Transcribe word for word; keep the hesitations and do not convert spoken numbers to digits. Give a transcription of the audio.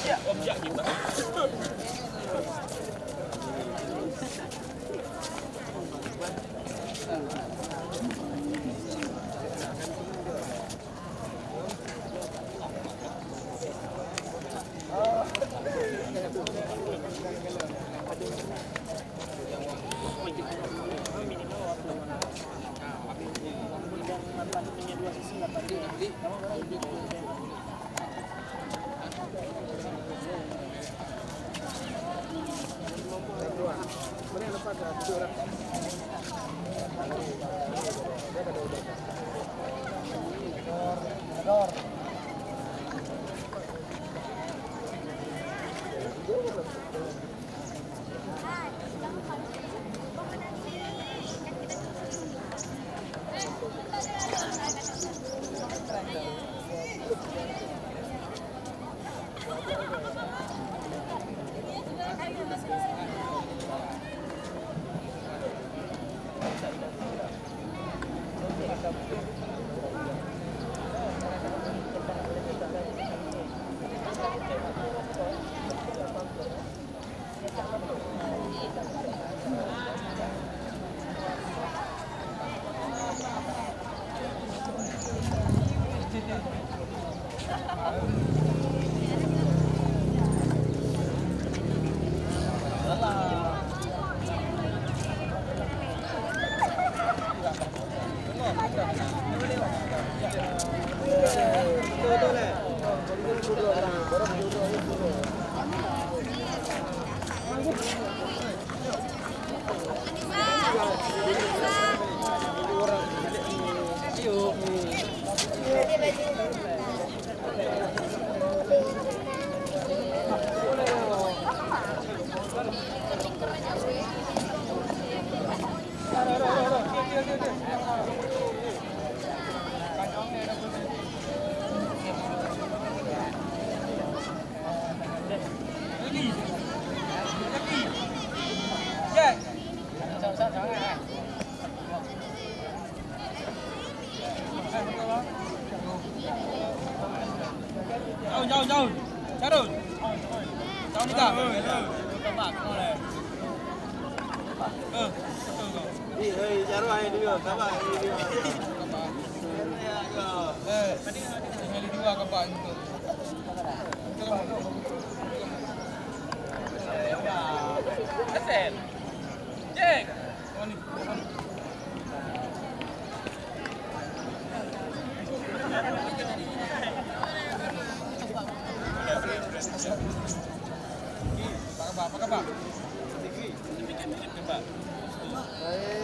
Jauh, jauh, jauh. Carul. Jauh ni, Kak. Eh, betul kau. Hei, hei, Jarwan, hai, dua, sabar, hai, dua. Eh, tinggal dua kapak ni tu. Betul, betul. Asal. Jack. Apa khabar? Apa khabar? Baik.